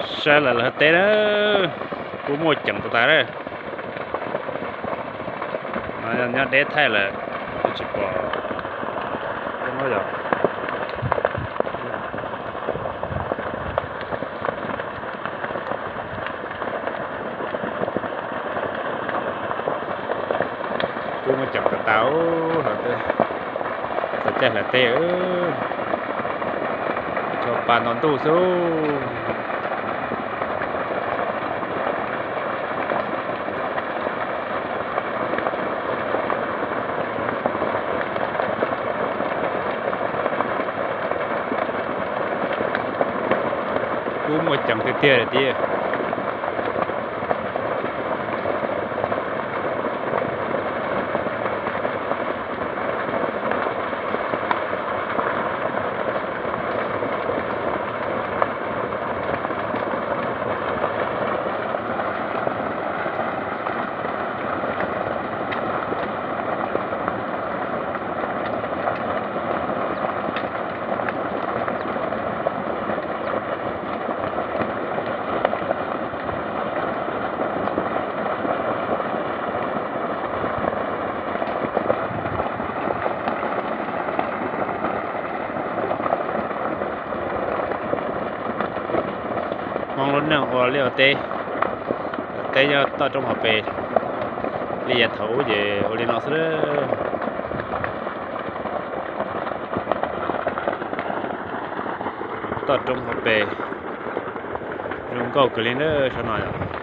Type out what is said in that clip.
Saib lawv lawv teb na, kub muaj ceem tas tas na. No nyob deb thaij lawm, tsis pom no yog. Kub muaj ceem tas tas, txog caij hlawv teb, tso pa nto ntuj xwb. Kub muaj ceem tiag tiag li thiab. Hmoob lub neej ua liaj ua teb, teb nyob toj roob hauv pes li yav thaum ub ces ua li no xwb. Toj roob hauv pes zoo nkauj kawg li na, saum no.